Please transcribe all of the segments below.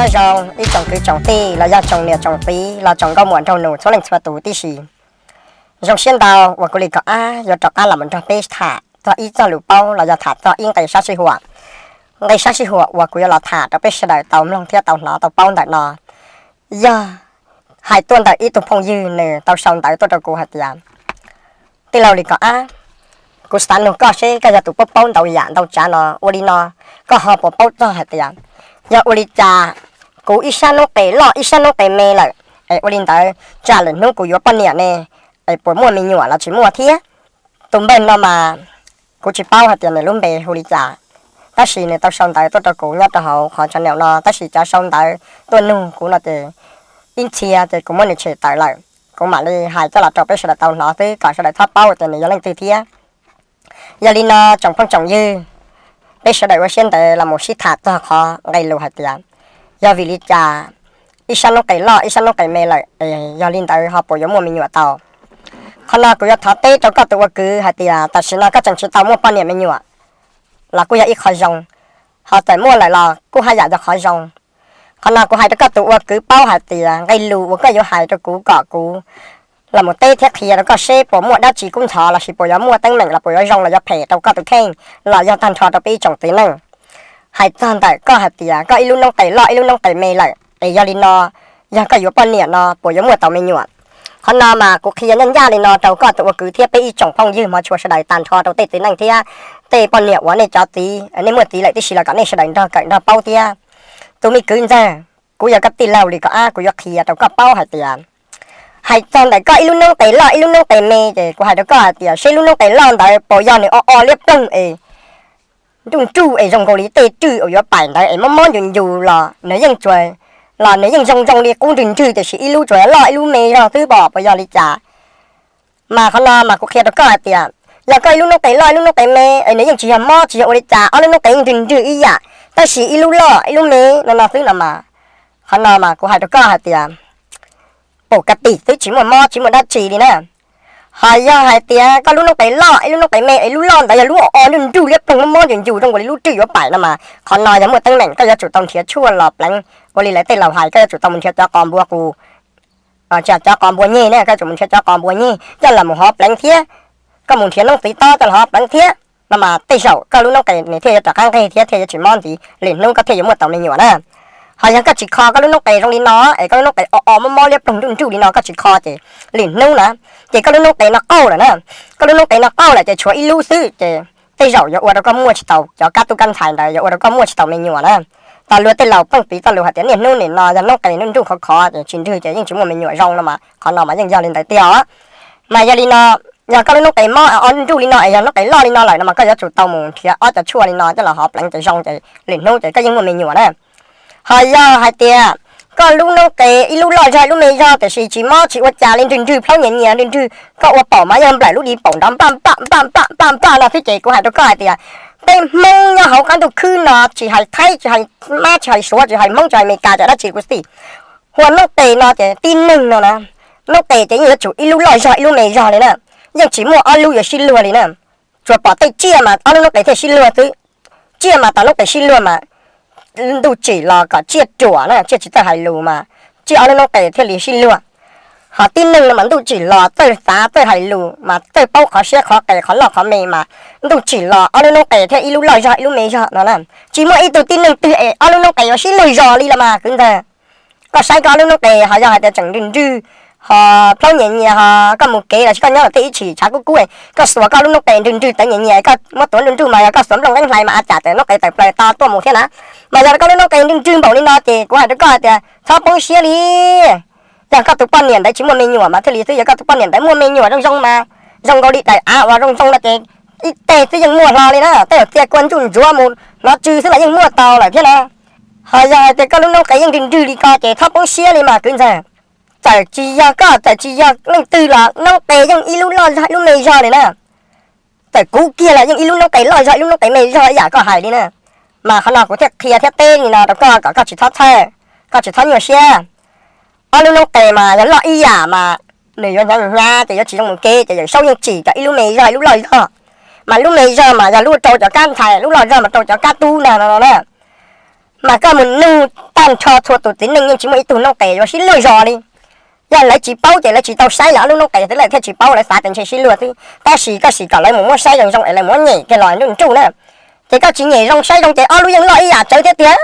Nyob zoo ib tsoom kwv tsoom tij los yog tsoom niam tsoom txiv los tsoom nkauj muam nraug nus txhua leej txhua tus tib si. Zoo siab ntau uas kuv li kom ab yuav rov qab los mus nrog peb tham txog ib txoj lus paub los yog tham txog ib nqe sab sij huam. Nqe sab sij huam uas kuv yuav los tham rau peb sawv daws tau mloog thiab tau hnov tau paub ntawm no yog hais tuaj ntawm ib tug phooj ywg nws tau sau ntawv tuaj rau kuv hais tias, tij laug li kom ab, kuv xav nug koj seb koj yog tus paub paub ntau yam ntau tsav no, ua li no koj ho puas paub txog hais tias yog ua li cas kuv ib sab noob qes loj ib sab noob qes me lawm, es ua li ntawd tsam lwm hnub kuv yuav poj niam ne, es puas muaj me nyuam los tsis muaj thiab? Tus npawg no mas kuv tsis paub hais tias nws lub npe hu li cas, tab sis nws tau sau ntawv tuaj rau kuv nyob rau hauv qhov channel no, tab sis cov sau ntawv tuaj nug kuv no ces ib txhia ces kuv muab nws tshem tawm lawm. Kuv mam li hais coj los rau peb sawv daws tau hnov xwb kom sawv daws txhob paub tias nws yog leej twg thiab. Yog li no tsoom phooj tsoom ywg, peb sawv daws ua siab ntev los mus sib tham txog qhov nqe lus hais tias yog vim li cas ib sab noob qes loj ib sab noob qes me lawm es yog li ntawd ho puas yuav muaj me nyuam tau? Qhov no kuv yuav thov teb rau koj tus ua kwv hais tias tam sim no koj tseem tsis tau muaj poj niam me nyuam los kuj yog ib qho zoo, ho txawm muaj lawm los kuj haj yam yog qhov zoo. Qhov no kuv hais rau koj tus ua kwv paub hais tias nqe lus uas koj yuav hais rau kuv kom kuv los mus teb thiab qhia rau koj seb puas muaj dab tsi kub ntxhov lossis puas yuav muaj teeb meem los puas yuav zoo los yuav phem rau koj tus kheej los yog tag nrho rau peb ib tsoom txiv neej. Hais txog ntawm koj hais tias koj ib lub noob qes loj ib lub noob qes me lawm es yog li no, yog koj yuav poj niam no puas yuav muaj tau me nyuam? Qhov no mas kuv qhia ncaj ncaj li no rau koj tus ua kwv thiab peb ib tsoom phooj ywg hmov tshua sawv daws tag nrho rau tej txiv neej thiab tej poj niam uas nej cov txiv, nej muaj txiv lawm tib si los kom nej sawv daws nrog kawm nrog paub thiab. Tus me kwv ntxawg, kuv yog koj tij laug li kom ab, kuv yuav qhia rau koj paub hais tias hais txog ntawm koj ib lub noob qes loj ib lub noob qes me ces kuv hais rau koj hais tias seb lub noob qes loj ntawd puas yog nws o o liab ploog es nruj nruj es zoo nkaus li tej rwj uas yuav pais ntawd es mob mob ncus ncus los nws yeej tsuas, los nws yeej zoo zoo li qub nrwg nrwg tiam sis ib lub tsuas loj ib lub me zog xwb pom puas yog li cas? Mas qhov no mas kuv qhia rau koj hais tias yog koj ib lub noob qes loj ib lub noob qes me es nws yeej tsis yog mob tsis yog ua li cas, ob lub noob qes yeej nrwg nrwg ib yam, tab sis ib lub loj ib lub me no no xwb no mas, qhov no mas kuv hais rau koj hais tias pom ka tim xwb, tsis muaj mob tsis muaj dab tsi li na. Ho yog hais tias koj lub noob qes loj ib lub noob qes me es lub loj ntawd yog lub o o nruj nruj liab ploog mob mob ncus ncus zoo nkaus li lub rwj yuav pais no mas qhov no yog muaj teeb meem koj yuav tsum tau nrhiav tshuaj los pleev. Ua li lawv tej laus hais koj yuav tsum tau mus nrhiav cov qos npua qus, tsis yog cov qos npua nyeg na, koj yuav tsum mus nrhiav cov qos npua nyeg coj los mus hov pleev thiab, koj mus nrhiav noob txiv tob coj los hov pleev thiab no mas tej zaum koj lub noob qes nws thiaj yuav rov qab nqeg thiab thiaj yuav tsis mob ntxiv, lwm hnub koj thiaj yuav muaj tau me nyuam na. Ho yog koj tsis kho koj lub noob qes zoo li no es koj lub noob qes o o mob mob liab ploog nruj nruj li no koj tsis kho ces lwm hnub na, ces koj lub noob qes no qaug lawm na. Koj lub noob qes no qaug lawm ces tshuav ib lub xwb ces tej zaum yuav ua rau koj muaj tsis tau cov kab tub kab ntxhais ntawd, yuav ua rau koj muaj tsis tau me nyuam na. Tau luag tej laus pheej piv txoj lus hais tias niaj hnub nim no yog noob qes nruj nruj khov khov ces tsis nrwg ces yeej tsis muaj me nyuam zoo no mas qhov no mas yeej yog li ntawd tiag os. Mas yog li no, yog koj lub noob qes mob o nruj nruj li no es yog noob qes loj li no lawm no mas koj yuav tsum tau mus nrhiav ob cov tshuaj li no coj los hov pleev ces zoo ces lwm hnub ces koj yeej muaj me nyuam na. Ho yog hais tias koj lub noob qes ib lub loj zog ib lub me zog tiam sis tsis mob tsis ua cas li, nrwg nrwg plhaub nyias nyias nrwg nrwg, koj ua paum mas yeej nplawm lub di paum nrov npaj npaj npaj npaj npaj npaj no xwb ces kuv hais rau koj hais tias peb Hmoob nyob hauv qab ntuj khwb no tsis hais Thaib tsis hais Mab tsis hais Suav tsis hais Hmoob tsis hais Meskas tsis hais dab tsi kuv xij, hu ua noob qes no ces tib neeg no na, noob qes ces yeej yuav tsum ib lub loj zog ib lub me zog li na, yeej tsis muaj ob lub yuav sib luag li na. Tsuas pom tej tsiaj mas ob lub noob qes thiaj sib luag xwb. Tsiaj mas tom noob qes sib luag mas ntuj tsim los kom tsiaj ruam na, tsiaj tsis txawj hais lus mas tsiaj ob lub noob qes thiaj li sib luag. Ho tib neeg no mas ntuj tsim los txawj xav txawj hais lus mas txawj paub qhov siab qhov qes qhov loj qhov me mas ntuj tsim los ob lub noob qes thiaj ib lub loj zog ib lub me zog no na. Tsis muaj ib tug tib neeg twg es ob lub noob qes yuav sib luag zog li los mas kwv ntxawg. Koj saib koj ob lub noob qes ho yog hais tias tseem nrwg nrwg, ho plhaub nyias nyias ho koj mus kev los sis koj nyob tej ib chim tshav kub kub, koj xuas koj lub noob qes nrwg nrwg tawv nyias nyias, koj muab tuav nruj nruj mas yog koj xuas nplooj nqeeb hlais mas a cas tawm noob qes tawm plaws to tuaj mus thiab na. Mas yog koj lub noob qes nrwg nrwg npaum li no ces kuv hais rau koj hais tias txhob poob siab li. Yog koj tus poj niam ntawd tsis muaj me nyuam mas thiaj li xwb, yog koj tus poj niam ntawd muaj me nyuam zoo zoo mas zoo nkaus li daim av uas zoo zoo no ces ib teg xwb yeej muaj hlo li na, tej zaum txia kua ntsuj ntsuav mus hnov tsw xwb los yeej muaj tau lawm thiab na. Ho yog hais tias koj lub noob qes yeej nrwg nrwg li ko ces txhob poob siab li mas kwv ntxawg. Txawm tsis yog koj txawm tsis yog leej twg los noob qes yeej ib lub loj zog ib lub me zog li na. Txawm kuv kiag los yeej ib lub noob qes loj zog ib lub noob qes me zog ib yam koj hais li na. Mas qhov no kuv thiaj qhia thiab teb li no rau koj kom koj tsis txhob txhawj, koj tsis txhob nyuaj siab. Ob lub noob qes mas yog loj ib yam mas nws yuav hnyav hnyav ces yuav tsis zoo mus kev ces Yawm Saub yeej tsim cov ib lub me zog ib lub loj zog. Mas lub me zog mas yog lub rau cov kab ntxhais, lub loj zog mas rau cov kab tub ntag no no na. Mas koj mus nug tag nrho txhua tus txiv neej yeej tsis muaj ib tug noob qes yuav sib luag zog li. Yog lawv tsis paub ces lawv tsis tau saib lawv ob lub noob qes xwb lawv thiaj tsis paub, lawv xav tias ntshe sib luag xwb. Tab sis koj sim kom lawv mus muab saib zoo zoo es lawv muab nyem kiag los nruj nruj na. Ces koj tsis nyem zoo saib zoo ces ob lub yeej loj ib yam tsawv thiab tiag.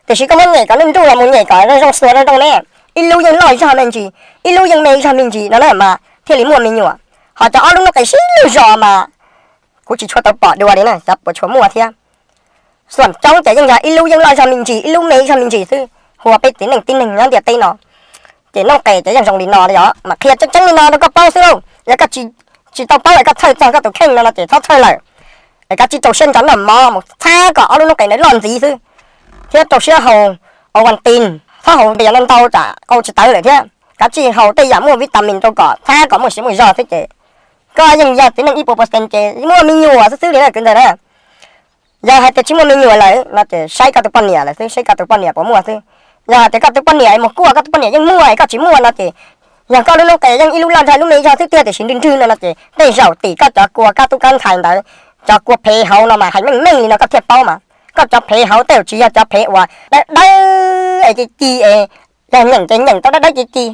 Tiam sis koj muab nyem kom nruj nruj los mus nyem kom zoo xuas zoo zoo ne, ib lub yeej loj zog me ntsis, ib lub yeej me zog me ntsis no na mas thiaj li muaj me nyuam. Ho cov ob lub noob qes sib luag zog mas kuv tsis tshua tau pom dua li na, cov puas tshua muaj thiab. Xuam coob ces yeej yog ib lub yeej loj zog me ntsis, ib lub me zog me ntsis xwb, hu ua peb txiv neej tib neeg nyob ntiaj teb no. Ces noob qes ces yeej zoo li no li os, mas qhia tseeb tseeb li no rau koj paub xwb lauj. Yog koj tsis tau paub es koj txhawj txog koj tus kheej no no ces txhob txhawj lawm. Es kav tsij rau siab ntso noj mov mus txhab kom ob lub noob qes ntawd loj ntxiv xwb, thiab rau siab haus Ovaltine, txhob haus tias no ntau tsam qau tsis tawv lawm thiab. Kav tsij haus tej yam muaj vitamin rau kom txhab kom muaj siab muaj zog xwb ces koj yeej yog txiv neej ib puas percent ces muaj me nyuam xwb xwb li na kwv ntawd na. Yog hais tias tsis muaj me nyuam lawm no ces saib koj tus poj niam lawm xwb, saib koj tus poj niam puas muaj xwb. Yog hais tias koj tus poj niam es mus kuaj koj tus poj niam yeej muaj es koj tsis muaj no ces yog koj lub noob qes yeej ib lub loj zog ib lub me zog xwb tiag, tiam sis nrwg nrwg no no ces tej zaum tim koj cov kua kab tub kab ntxhais ntawd, cov kua phev hauv no mas hais meej meej li no koj thiaj paub mas. Koj cov phev hauv tej zaum tsis yog cov phev uas dawb dawb es ci ci es yog nyeem ces nyeem tau dawb dawb ci ci.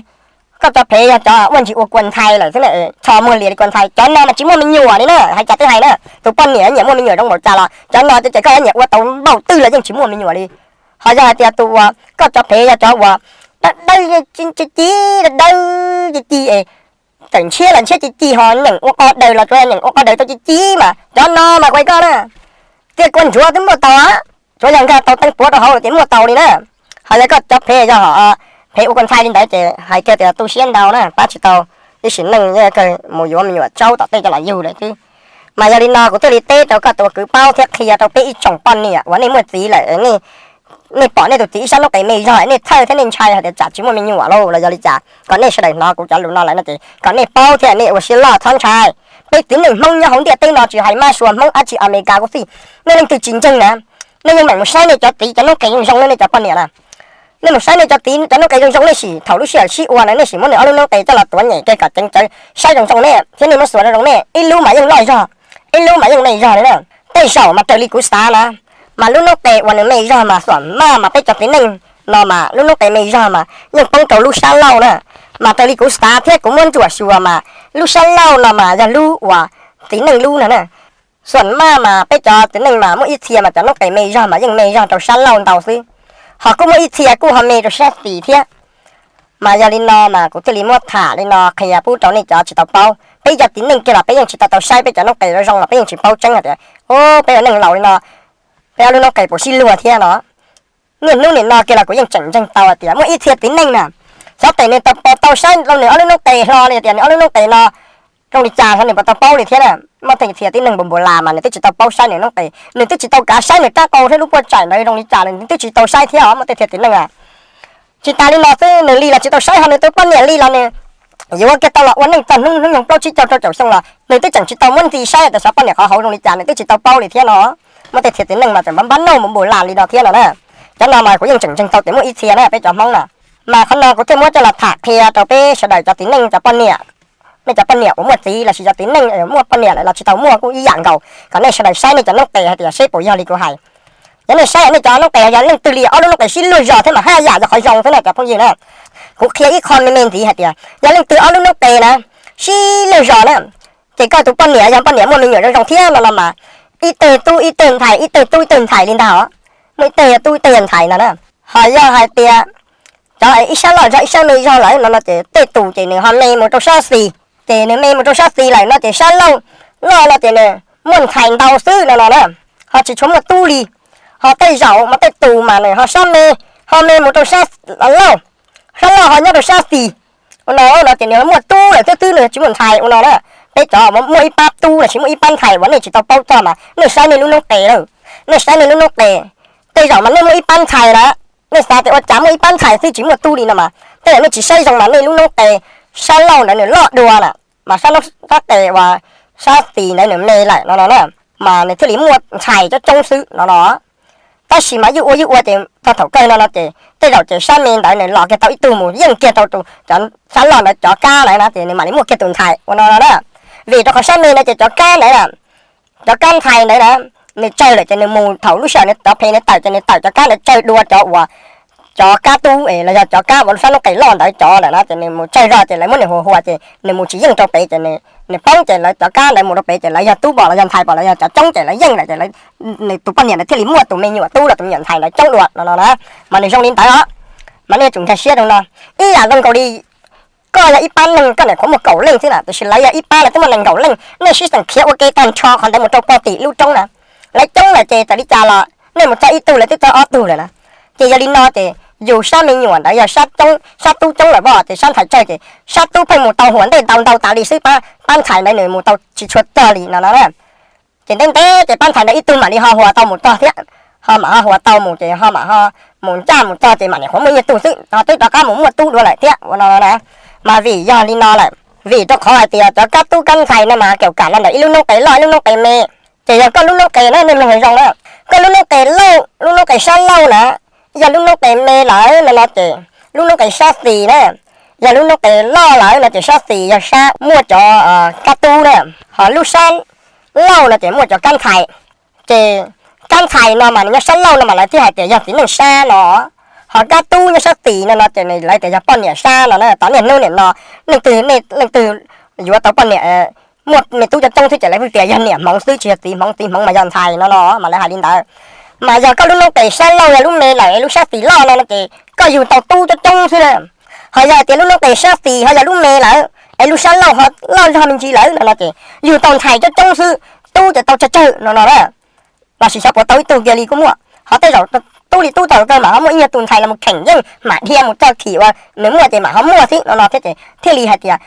Koj cov phev yog cov ua ntsis ua kua ntxhais lawm xwb na, tho muag lias li kua ntxhais, cov no mas tsis muaj me nyuam li na, hais cas twb hais na, tus poj niam nyiam muaj me nyuam zoo npaum cas los cov no ces koj nyiam ua tau npaum twg los yeej tsis muaj me nyuam li. Ho yog hais tias tus uas koj cov phev yog cov uas dawb dawb ci ci, dawb dawb ci ci es txawm ntshiab los ntshiab ci ci, ho nyeem ua qos daws los tsuas nyeem ua qos daws tau ci ci mas cov no mas kuv hais koj na, tiaj kua ntsuav twb muaj tau, tsuav yog nkag tau teeb puav rau hauv los ces muaj tau li na. Ho yog koj cov phev yog phev ua kua ntxhais li ntawd ces hais kiag tias tu siab ntau na, pab tsis tau ib sim neej kawg mus yuav me nyuam tsaub tom tej coj los yug lawm xwb. Mas yog li no kuv thiaj li teb rau koj tus kwv paub thiab qhia rau peb ib tsoom poj niam uas nej muaj txiv lawm, nej pom nej tus txiv ib sab noob qes me zog nej txhawj thiab nej ntshai hais tias tsam tsis muaj me nyuam lauj los yog li cas, kom nej sawv daws hnov kuv cov lus no lawm no ces kom nej paub thiab nej ua siab loj txhob ntshai. Peb txiv neej Hmoob nyob hauv ntiaj teb no tsis hais Mab Suav Hmoob dab tsi Amelikas kuj xij, nej leej twg tsis ntseeg na, nej yeej meem mus saib nej cov txiv cov noob qes zoo zoo na, nej cov poj niam na. Nej mus saib nej cov txiv cov noob qes zoo zoo, nej sim thaum lub sij hawm sib ua na nej sim muab nws ob lub noob qes coj los tuav nyem kiag kom ceev tsawv saib zoo zoo nej thiab nej muab xuas zoo zoo nej, ib lub mas yeej loj zog, ib lub mas yeej me zog li na. Tej zaum mas raws li kuv xav na, mas lub noob qes uas nws me zog mas xuam maj mas peb cov txiv neej no mas lub noob qes me zog mas yeej poob rau lub sab laug na. Mas raws li kuv xav thiab kuv muab ntsuam xyuas mas lub sab laug no mas yog lub uas txiv neej lub no na. Xuam maj mas peb cov txiv neej mas muaj ib txhia mas cov noob qes me zog mas yeej me zog rau sab laug ntau xwb, ho kuj muaj ib txhia kuj ho me rau sab xis thiab. Mas yog li no mas kuv thiaj li muab tham li no qhia pub rau nej cov tsis tau paub. Peb cov txiv neej kiag los peb yeej tsis tau tau saib peb cov noob qes zoo zoo los peb yeej tsis paub tseeb hais tias, o, peb ua neej laus li no, peb ob lub noob qes puas sib luag thiab no. Niaj hnub nim no kiag los kuv yeej tseem ntseeg tau hais tias muaj ib txhia txiv neej na, xyov tes nws tau saib rau nws ob lub noob qes hlo li tias nws ob lub noob qes no zoo li cas, xyov nws puas tau paub li thiab na. Muaj tej txhia txiv neej npau npau las mas nws twb tsis tau paub saib nws noob qes, nws twb tsis tau kav saib nws rab qau thiab lub puaj tsaim ntawd zoo li cas los nws twb tsis tau saib thiab os. Muaj tej txhia txiv neej a, tsis tas li no xwb nws li los tsis tau saib, ho nws tus poj niam li los nws yuav kiag tau los ua neej txog hnub hnub nyoog plaub tsib caug rau caum xyoo los nws twb tseem tsis tau muab ntxiv saib tias xyov poj niam qhov hauv zoo li cas, nws twb tsis tau paub li thiab no. Muaj tej txhia txiv neej mas tseem npab npab noj npau npau las li no thiab no na. Cov no mas kuv yeej tseem ntseeg tau tias muaj ib txhia na peb cov Hmoob na. Mas qhov no kuv thiaj muab coj los tham qhia rau peb sawv daws cov txiv neej cov poj niam. Nej cov poj niam uas muaj txiv lossis cov txiv neej uas muaj poj niam lawm los tsis tau muaj kuj ib yam nkaus, kom nej sawv daws saib nej cov noob qes hais tias seb puas yog li kuv hais. Yog nej saib nej cov noob qes yog leej twg li, ob lub noob qes sib luag zog thiab mas haj yam yog qhov zoo xwb na cov phooj ywg na. Kuv qhia ib qho me me ntxiv hais tias yog leej twg ob lub noob qes na sib luag zog na, ces koj tus poj niam yog poj niam muaj me nyuam zoo zoo thiab no no mas ib teg tub ib teg ntxhais, ib teg tub ib teg ntxhais li ntag os. Muaj ib teg yog tub ib teg yog ntxhais no na. Ho yog hais tias cov ib sab loj zog ib sab me zog lawm no no ces tej tus ces nws ho me mus rau sab xis, ces nws me mus rau sab xis lawm no ces sab laug loj no ces nws muaj ntxhais ntau xwb no no na, ho tsis tshua muaj tub li. Ho tej zaum mas tej tus mas nws ho sab me, ho me mus rau sab laug, sab laug ho nyob rau sab xis. Ua no no ces nws muaj tub lawm xwb twb nws tsis muaj ntxhais ua no na. Peb cov muaj ib pab tub lossis muaj ib pab ntxhais uas nej tsis tau paub txog mas nej saib nej lub noob qes lawm, nej saib nej lub noob qes, tej zaum mas nej muaj ib pab ntxhais lawm, nej xav tias ua cas muaj ib pab ntxhais xwb tsis muaj tub li no mas tej zaum nej tsis saib zoo mas nej lub noob qes sab laug ntawd nws loj dua na, mas sab noob sab qes uas sab xis ntawd nws me lawm no no na, mas nws thiaj li muaj ntxhais coob coob xwb no no. Tab sis mas yuj ua yuj ua ces txog thaum kawg no no ces tej zaum ces sab me ntawd nws los kiag tau ib tug mus yeej kiag tau tus cov sab loj ntawd cov kab ntawd na ces nws mam li muaj kiag tus ntxhais ua no no na. Vim rau qhov sab me ntawd ces cov kab ntawd na, cov kab ntxhais ntawd na, nws tsawg lawm ces nws mus thaum lub sij hawm nws cov phev nws tawm ces nws tawm cov kab ntawd tsawg dua cov uas cov kab tub es los yog cov kab uas lub sab noob qes loj ntawd cov lawm na ces nws mus tsawg zog ces lawv muab nws huas huas ces nws mus tsis yeej rau pem ces nws poob ces lawv cov kab ntawd mus rau pem ces lawv yog tub pom los yog ntxhais pom los yog cov coob ces lawv yeej lawm ces nws tus poj niam ntawd thiaj li muaj tus me nyuam tub los tus me nyuam ntxhais ntawd coob dua no no na. Mas nws zoo li ntawd os. Mas nej yuav tsum nkag siab rau no, ib yam zoo nkaus li koj yog ib pab neeg koj niam qhuav muaj kaum leej xwb na, tiam sis lawv yog ib pab lawv twb muaj nees nkaum leej, nej sib xeem khiav ua ke tag nrho qhov ntawd mus rau pem tim lub roob na, lawv coob lawm ces txawm li cas los nej mus txog ib tug lawv twb txog ob tug lawm na. Ces yog li no ces yus sab me nyuam ntawd yog sab tub coob lawm os ces sab ntxhais tsawg ces sab tub pheej mus tau huam ntej ntau ntau tas li xwb, pab ntxhais ntawd nws mus tau tsis tshua txog li no no na. Ces ntev ntev ces pab ntxhais ntawd ib tug mam li ho huas tau mus txog thiab, ho mam ho huas tau mus ces ho mam ho mus ncaj mus txog ces mam niam qhuav muaj ib tug xwb ho twb rov qab mus muaj tub dua lawm thiab ua no no na. Mas vim yog li no lawm, vim rau qhov hais tias cov kab tub kab ntxhais no mas kaum kam los ntawm ib lub noob qes loj ib lub noob qes me. Ces yog koj lub noob qes na nej mloog zoo na, koj lub noob qes lauj, lub noob qes sab lauj na, yog lub noob qes me lawm no no ces lub noob qes sab xis na, yog lub noob qes loj lawm no ces sab xis yog sab muaj cov kab tub na, ho lub sab lauj no ces muaj cov kab ntxhais. Ces kab ntxhais no mas nws nyob sab lauj no mas lawv thiaj hais tias yog txiv neej sab no, ho kab tub nyob sab xis no no ces lawv tias yog poj niam sab no na. Tom niaj hnub nim no leej twg leej twg yuav tau poj niam muaj me tub coob coob xwb ces lawv pheej tias yog niam hmoov xwb tsis yog txiv hmoov, txiv hmoov mas yog ntxhais no no mas lawv hais li ntawd. Mas yog koj lub noob qes sab lauj yog lub me lawm es lub sab xis loj no no ces koj yug tau tub coob coob xwb na. Ho yog hais tias lub noob qes sab xis ho yog lub me lawm es lub sab lauj ho loj zog me ntsis lawm no no ces yug tau ntxhais coob coob xwb, tub ces tau tsawg tsawg no no na. Los sis xyov puas tau ib tug kiag li kuj muaj, ho tej zaum tub li tub tau kawg mam ho muaj ib nyuag tus ntxhais los mus kheem yeej mam dhia mus txog khim uas nws muaj ces mam ho muaj xwb no no thiab ces thiaj li hais tias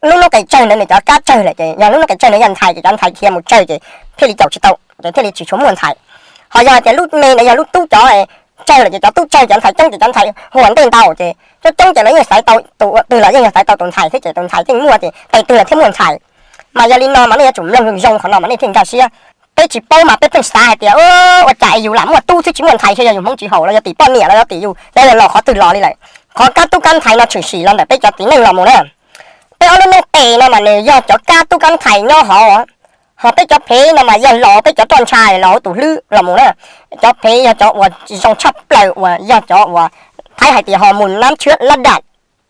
lub noob qes tsawg ntawd nws cov kab tsawg lawm ces yog lub noob qes tsawg ntawd yog ntxhais ces cov ntxhais dhia mus tsawg ces thiaj li caum tsis tau ces thiaj li tsis tshua muaj ntxhais. Ho yog tias lub me ntawd yog lub tub cov tsawg lawm ces cov tub tsawg cov ntxhais coob ces cov ntxhais huam ntej ntau ces coob coob ces lawv yeej xaiv tau tus twg los yeej yog xaiv tau tus ntxhais xwb ces tus ntxhais yeej muaj ces tes twg los thiaj muaj ntxhais. Mas yog li no mas nej yuav tsum mloog zoo qhov no mas nej thiaj nkag siab. Peb tsis paub mas peb pheej xav hais tias ua cas es yus lam muaj tub xwb tsis muaj ntxhais, yog yus hmoov tsis haum los yog tim poj niam los yog tim yus, yog los qhov twg los li lawm. Qhov kab tub kab ntxhais no tshwm sim los ntawm peb cov txiv neej los mus na. Peb ob lub noob qes no mas nws yog cov kab tub kab ntxhais nyob hauv, ho peb cov phev no mas yog los peb cov roj ntsha los hauv tus hlwb los mus na. Cov phev yog cov uas zoo tshaj plaws uas yog cov uas Thaib hais tias hormone nab tshiab lab dam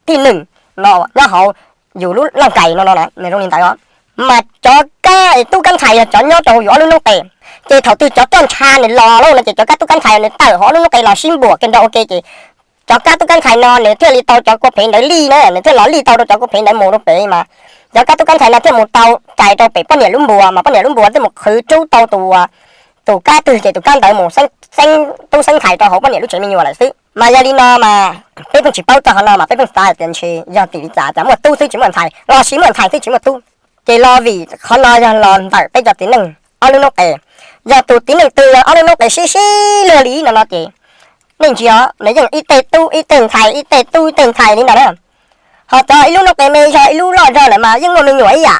thij nws no nyob hauv yus lub lauj kais no no na, nws zoo li ntawd os. Mas cov kab tub kab ntxhais yog cov nyob rau hauv yus ob lub noob qes. Ces thaum twg cov roj ntsha nws los lawm no ces cov kab tub kab ntxhais nws tawm hauv ob lub noob qes los sib npuam ke nrov ua ke ces cov kab tub kab ntxhais no nws thiaj li tau cov kua phev ntawd lij na, nws thiaj los lij tau rau cov kua phev ntawd mus rau pem mas cov kab tub kab ntxhais no thiaj mus tau kais rau pem poj niam lub npua mas poj niam lub npua thiaj mus qhwv rub tau tus tus kab twg ces tus kab ntawd mus xeeb tub xeeb ntxhais rau hauv poj niam lub tsev me nyuam lawm xwb. Mas yog li no mas peb pheej tsis paub txog qhov no mas peb pheej xav tias ntshe yog tim li cas cas muaj tub xwb tsis muaj ntxhais, los sis muaj ntxhais xwb tsis muaj tub. Ces los vim qhov no yog los ntawm peb cov txiv neej ob lub noob qes. Yog tus txiv neej twg yog ob lub noob qes sib sib luag li no no ces nej ntsia, nws yeej ib teg tub ib teg ntxhais ib teg tub ib teg ntxhais li ntawd na. Ho cov ib lub noob qes me zog ib lub loj zog lawm mas yeej muaj me nyuam ib yam,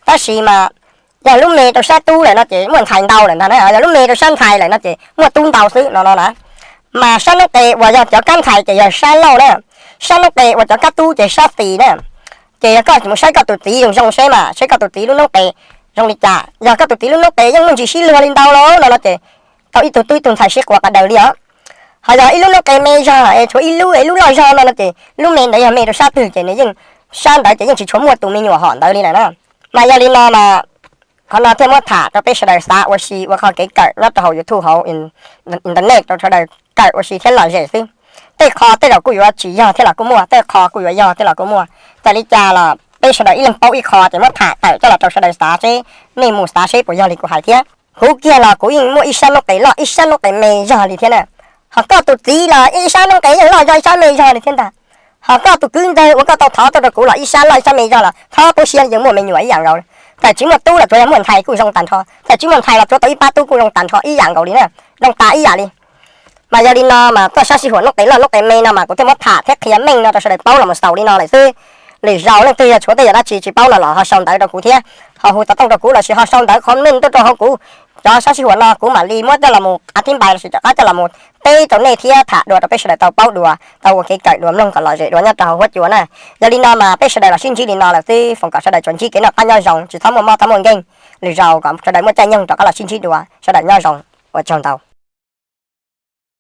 tab sis mas yog lub me rau sab tub lawm no ces muaj ntxhais ntau lawm ntag na, yog lub me rau sab ntxhais lawm no ces muaj tub ntau xwb no no na. Mas sab noob qes uas yog cov kab ntxhais ces yog sab lauj na, sab noob qes uas cov kab tub ces sab xis na. Ces yog koj mus saib koj tus txiv zoo zoo seb mas saib koj tus txiv lub noob qes zoo li cas, yog koj tus txiv lub noob qes yeej muaj ntsis sib luag li ntau lawm no no ces tau ib tug tub ib tug ntxhais sib quas qas daws li os. Ho yog ib lub noob qes me zog es tshuav ib lub es lub loj zog no no ces lub me ntawd yog me rau sab twg ces nws yeej, sab ntawd ces yeej tsis tshua muaj tus me nyuam hom ntawd li lawm na. Mas yog li no mas qhov no thiaj muab tham rau peb sawv daws xav ua si ua qhov kev kawm nyob rau hauv YouTube hauv internet rau sawv daws kawm ua si thiab lom zem xwb. Tej qho tej zaum kuj yuav tsis yog thiab los kuj muaj, tej qho kuj yuav yog thiab los kuj muaj. Txawm li cas los peb sawv daws ib leeg paub ib qho ces muab tham tawm coj los rau sawv daws xav seb, nej mus xav seb puas yog li kuv hais thiab. Kuv kiag los kuv yeej muaj ib sab noob qes loj ib sab noob qes me zog li thiab na. Ho koj tus txiv los ib sab noob qes yeej loj zog ib sab me zog li thiab ntag. Ho koj tus kwv ntawd uas koj tau thov tuaj rau kuv los ib sab loj ib sab me zog los thov pub siab yeej muaj me nyuam ib yam nkaus. Txawm tsis muaj tub los tsuav yog muaj ntxhais kuj zoo tag nrho, txawm tsis muaj ntxhais los tsuav tau ib pab tub kuj zoo tag nrho ib yam nkaus li na, zoo tas ib yam li. Mas yog li no mas txoj sab sij huam noob qes loj noob qes me no mas kuv thiaj muab tham thiab qhia meej no rau sawv daws paub los mus xaus li no lawm xwb. Lwm zaus leej twg yog tshuav tej yam dab tsi tsis paub no los ho sau ntawv rau kuv thiab, ho hu xov tooj rau kuv los sis ho sau ntawv comment tuaj rau hauv kuv Cov sab sij huam no kuv mam li muab coj los mus a thib npais lossis rov qab coj los mus teb rau nej thiab tham dua rau peb sawv daws tau paub dua, tau ua kev kawm dua mloog kom lom zem dua nyob rau hauv huab cua na. Yog li no mas peb sawv daws los sib ntsib li no lawm xwb, foom kom sawv daws tsuas ntsib kev noj qab nyob zoo, tsis txhob muaj mob txhob muaj nkeeg. Lwm zaus kom sawv daws muaj caij nyoog rov qab los sib ntsib dua, sawv daws nyob zoo, ua tsaug ntau.